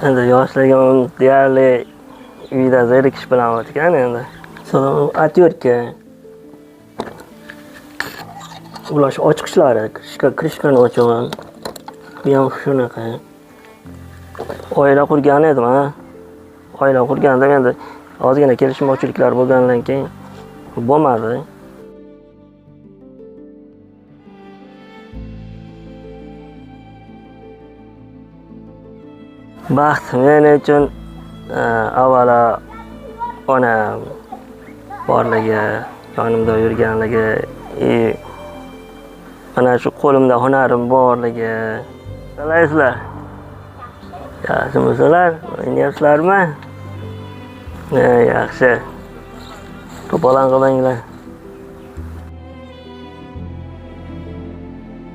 Endi yoshligim deyarli uyda zerikish bilan o'tgan endi. Отвертка. Ular shu ochqichlari, krishkani ochaman. Bu ham shunaqa. Oila qurgan edim, ha. Oila qurgandim endi ozgina kelishmovchiliklar bo'lgandan keyin bo'lmadi. Baxt men uchun avvalo onam borligi, yonimda yurganligi, mana shu qo'limda hunarim borligi. Qalaysizlar? Yaxshimisizlar? O'ynayapsizlarmi? Yaxshi. To'polon qilmanglar.